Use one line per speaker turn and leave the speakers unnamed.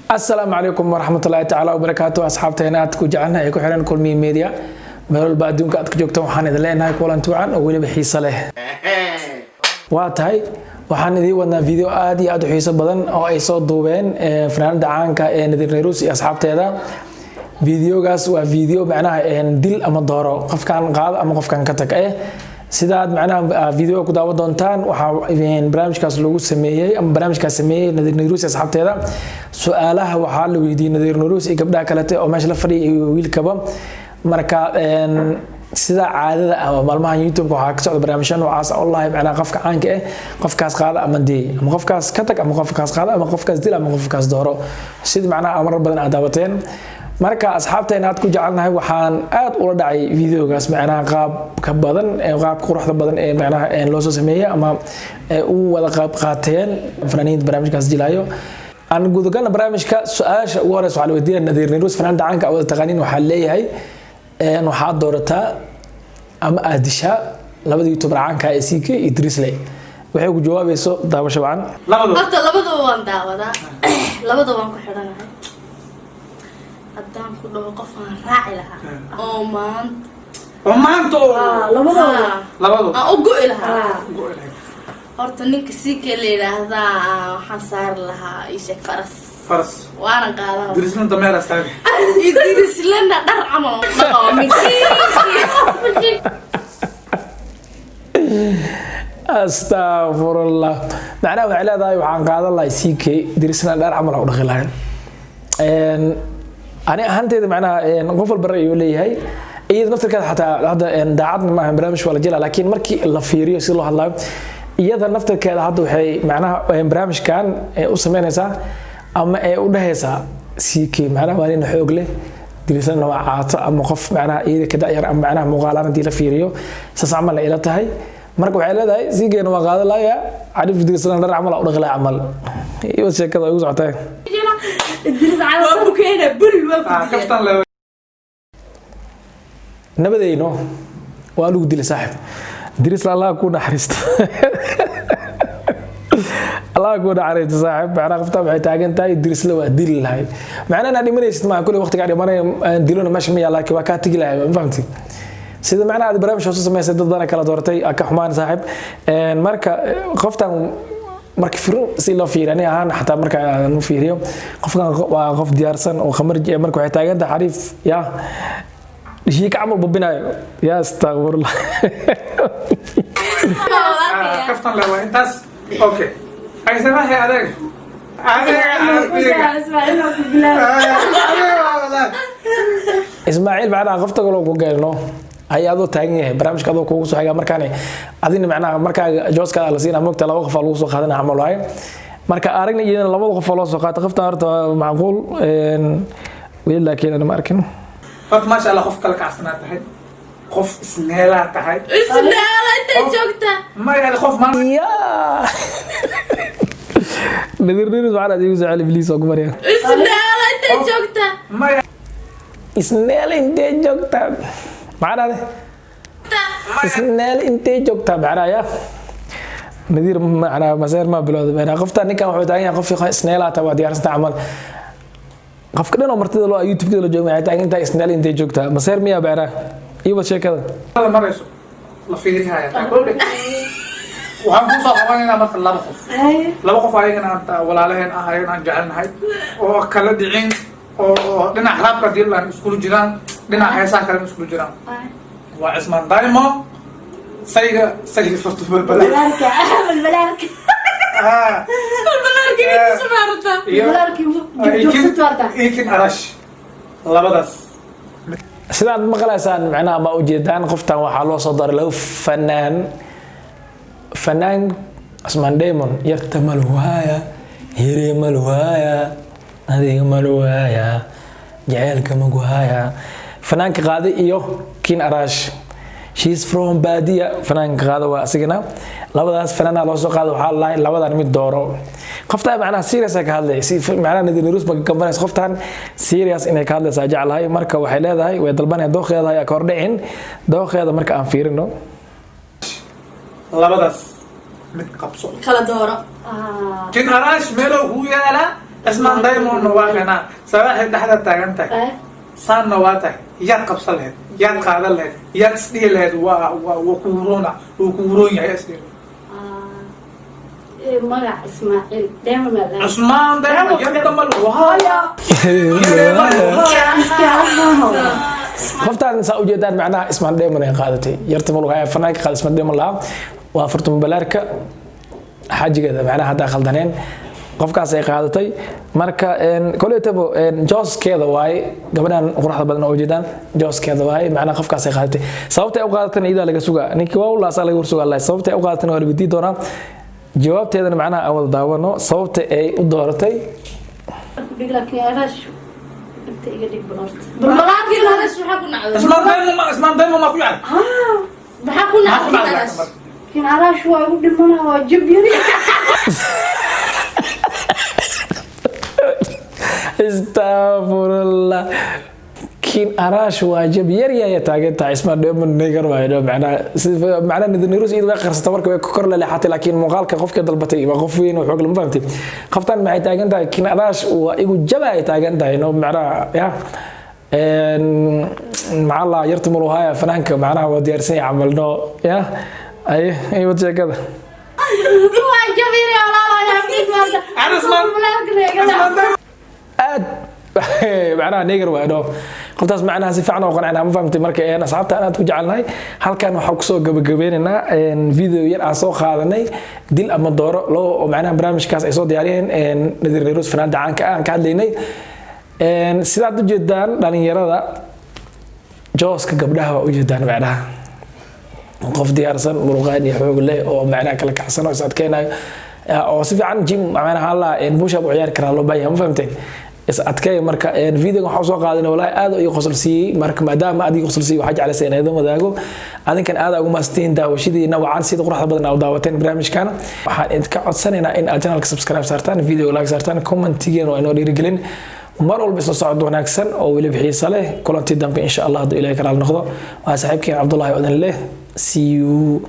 Asalaamu calaykum waraxmatullaahi tacaala wabarakaatu. Asxaabteena aad ku jecelnahay ee ku xiran Kulmiye Media, meel walba adduunka aad ka joogtaan, waxaan idin leenahay kulanti wacan oo weliba xiiso leh. Waa tahay, waxaan idiin wadnaa video aad iyo aad u xiiso badan oo ay soo duubeen fanaanada caanka ee Nadiir Nayruus iyo asxaabteeda. Videogaas waa video macnaha dil ama dooro, qofkan qaado ama qofkan ka tag. Sidaad macnaha video ku daawan doontaan, waxaa barnaamijkaas lagu sameeyey ama barnaamijkaas sameeyey Nadiir Nayruus iyo asxaabteeda. Su-aalaha waxaa la weydiiyey Nadiir Nayruus iyo gabdhaha kalete oo meesha la fadhiya iyo wiilkaba. Marka sida caadada ah maalmahan YouTube waxaa ka socda barnaamijyo noocaas wallahi, macnaha qofka caanka ah, qofkaas qaada ama dee, ama qofkaas ka tag, ama qofkaas qaada, ama qofkaas dil, ama qofkaas dooro, sida macnaha marar badan aad daawateen. Marka asxaabteena aad ku jecelnahay, waxaan aad ula dhacay videogaas, macnaha qaabka badan ee qaabka quruxda badan ee macnaha loo soo sameeyey ama u wada qayb qaateen fanaaniinta barnaamijkaas jilaayo. Aan gudagalna barnaamijka. Su-aasha ugu horeysa waxaa la weydiinaya Nadiir Nayruus, fanaanta caanka wada taqaaniin. Waxaa leeyahay, waxaad doorataa ama aad dishaa labada youtuber caanka ee CK iyo Drisle. Waxay ku jawaabayso daawasho wacan.
Horta labadaba waan daawadaa, labadaba waan ku xidhanahay. Haddaan ku dhaho qof aan raaci lahaa oo maanta
oo maanta oo
labadooda.
Labadooda.
Aan u go'i lahaa, horta ninka CK la yidhaahdaa waxaan saari lahaa isheeg faras.
Faras.
Waana qaadan.
Dirisna dameer astaag.
Idrislena dhar camal oo dhaqo midkiin.
Astaqfirullah. Macnaha waxay leedahay, waxaan qaadan lahay CK, Dirisna dhar camal u dhaqi lahay. Ani ahaanteeda macnaha qof walba ra'yi uu leeyahay, iyada naftirkeeda xataa hadda daacadna maaha, barnaamij waa la jela, laakiin markii la fiiriyo si loo hadlayo, iyada naftirkeeda hadda waxay macnaha barnaamijkan u sameynaysaa ama ay u dhehaysaa CK macnaha waa nin xoog leh, Dirisana waa caato ama qof macnaha iyada ka da'yar ama macnaha muuqaalaan haddii la fiiriyo saas camal ay ila tahay. Marka waxay leedahay CK-na waa qaadan laaya carif, Dirisana dhar camal u dhaqi lahay camal iyo sheekada ay ugu socotay.
Waa ku keena bul, waa ku dila.
Kaftan le.
Nabadeyno waa lagu dilay saaxib. Dirisla Allah ku naxariisto, Allah ku naxariisto saaxib. Macnaha qofta waxay taagan tahay Dirisla waa dili lahay. Macnaha inaad dhimanaysid maaha, kulli waqtigaa dhimanay dilona meesha ma yaal, laakiin waa kaa tegi lahay, ma fahamtid? Sida macnaha aad barnaamij hoose samaysay, dad badan kala doortay, ka xumaan saaxib. Marka qoftan marka firin si loo fiiriyo, ani ahaan xataa marka aan u fiiriyo, qofkan waa qof diyaarsan oo khamarji. Marka waxay taagan tahay xariif yaa shiika camal babinayo, yaa astaqfirullah.
Kaftan le waa intaas. Okay, aysanahay adeeg adeeg adeeg.
Ismaaciil, macnaha qofta kaloo ku gaarno ay adoo taagan yahay barnaamijka adoo kugu soo xigaa. Markaan adina macnaha markaa jooska la siinaa, mogta laba qof aa lagu soo qaadanaya camal waaye. Marka aragna iyadana labada qof oo loo soo qaatay qofta horta waa macquul weli, laakiin ana ma arkin.
Horta maasha Allah, qof kala kacsanaa tahay, qof isneelaa tahay.
Isneela intay joogta.
Maya, qof maanta
Ya Nadiir Nadiir, waxaan igu soo celi please, oo ku baryaa.
Isneela intay joogta.
Maya.
Isneel intee joogtaa? Maxaa dhahday? Isneel intee joogtaa? Macnaha ya Nadiir, macnaa maseer ma bilowda. Macnaa qofta ninkan wuxuu taagan yahay qof isneelaa taa waa diyaarsanta camal. Qofka dhan oo martida loo YouTube-ka la jooga waxay taagan tahay isneel intee joogtaa. Maseer miyaa macnaa iyo wad sheekada?
Marayso la fiirihaya. Waxaan kusoo qabanaynaa marka laba qof, laba qof ayagana aan walaalaheen ah, ayagana aan jecelnahay oo kala dhicin oo dhinac raabka dilan iskula jiraan, dhinac heesaha kalena iskula jiraan. Waa Cismaan Diamond, sayga sayga fartubalbala.
Balaalka balbalaalka.
Iyo
balaalkii joogsato warta.
Ikin Arash, labadaas.
Sidaad maqlaysaan macnaha ma ujeedaan, qoftan waxaa loo soo daray laba fanaan, fanaan Cusmaan Diamond, yarta malwaaya, yere malwaaya, adiga malwaaya, jaceylka maguhaya, fanaanka qaada, iyo Kin Arash, she's from baadiya, fanaanka qaada waa asigana. Labadaas fanaana loo soo qaada. Waxaa lahay labadan mid dooro. Qoftaan macnaha serious ka hadlay, si macnaha Nadiir Nayruus ma gambanaysa. Qoftaan serious inay ka hadlaysaa jeclahay. Marka waxay leedahay way dalbanaya dooqeeda ayaa ka hordhicin dooqeeda. Marka aan fiirino.
Labadaas mid qabso.
Kala dooro.
Kin Arash meelow kuu yaalaa. Cismaan Diamondna waa kanaa sabaaxay dhexda taagan tahay. Saanna waa tahay. Yaad qabsan lahayd, yaad qaadan lahayd, yaad isdhihi lahayd waa kuuroona, wuu kuuroon yahay, isdhihi lahayd?
Magac Ismaaciil Diamond maa lahaa.
Cusmaan Diamond yarta ma lagu haya.
Qoftaan saa ujeedaan macnaha Ismaan Dheeman ay qaadatay. Yarta ma lagu haya fanaanka qaada Ismaan Dheeman lahaa, waa Fartuma Balaarka xaajigeeda, macnaha haddaa khaldaneen qofkaas ay qaadatay. Marka koletabo jooskeeda waaye gabadhan quruxda badan oo ujeedaan, jooskeeda waaye. Macnaha qofkaas ay qaadatay, sababta ay u qaadatana iyadaa laga sugaa. Ninkii waa u laasaa laga warsugaa lahay. Sababta ay u qaadatana waa la weydiin doonaa, jawaabteedana macnaha aan wada daawano sababta ay u dooratay.
Dhig, laakiin Araash inta iga dhig bal horta.
Balbalaarkii Arash maxaa ku nacday?
Cismaan Diamond ma, Cismaan Diamond ma ku jecel?
Maxaa ku
Maxaa ku
nacday
nacday?
Arash?
Laakiin Araash waa igu dhimana, waa jab yari.
Astafurullah, kiin Araash waa jab yar yaaya taagan tahay. Ismaan Dheeman negar waayo, macnaha macnaha Nidnirus iyadu way qarsata marka way kor la leexatay, laakiin muuqaalka qofka dalbatay waa qof weyn oo xoog lama fahamtay. Qoftan maxay taagan tahay? Kiin Araash waa igu jaba ay taagan tahay. No, macnaha ya maxaa la yarta muluhaya fanaanka, macnaha waa diyaarsan yahay camal. No, ya ay ay wad sheekada.
Waa jab yari, walaalaha.
Cismaan Diamond.
Aad macnaha neger waa dho qoftaas, macnaha si fiican oo qancina ma fahamtay. Marka asxaabta aan aad ku jecelnahay, halkan waxaan kusoo gabagabeynaynaa video yar aan soo qaadanay, dil ama dooro loo, oo macnaha barnaamijkaas ay soo diyaariyeen Nadir Nairoos, fanaanda caanka ah, aan ka hadlaynay. Sidaad ujeedaan dhalinyarada jooska gabdhaha waa ujeedaan, macnaha qof diyaarsan, muruqaan iyo xoog leh oo macnaha kala kacsan oo is adkeenayo oo si fiican gym macnaha alla push up u ciyaari karaa loo baahan yahay, ma fahamteen? Is adkeey. Marka videoga waxaan soo qaadanay, walaahi aad ii qosol siiyey. Marka maadaama aad ii qosol siiyey, waxaa jeclaysay inaan idin wadaago. Adinkan aad ugu mahadsantihiin daawashadiina wacan, sida quruxda badan aad u daawateen barnaamijkan. Waxaan idinka codsanaynaa in aad channelka subscribe saartaan, video like saartaan, commentigeena waa inoo dhiirigelin mar walba. Isla socod wanaagsan oo weliba xiisa leh. Kulantii dambe insha Allah hadduu Ilahay karaal noqdo. Waa saaxiibkeen Cabdullahi odin leh, see you.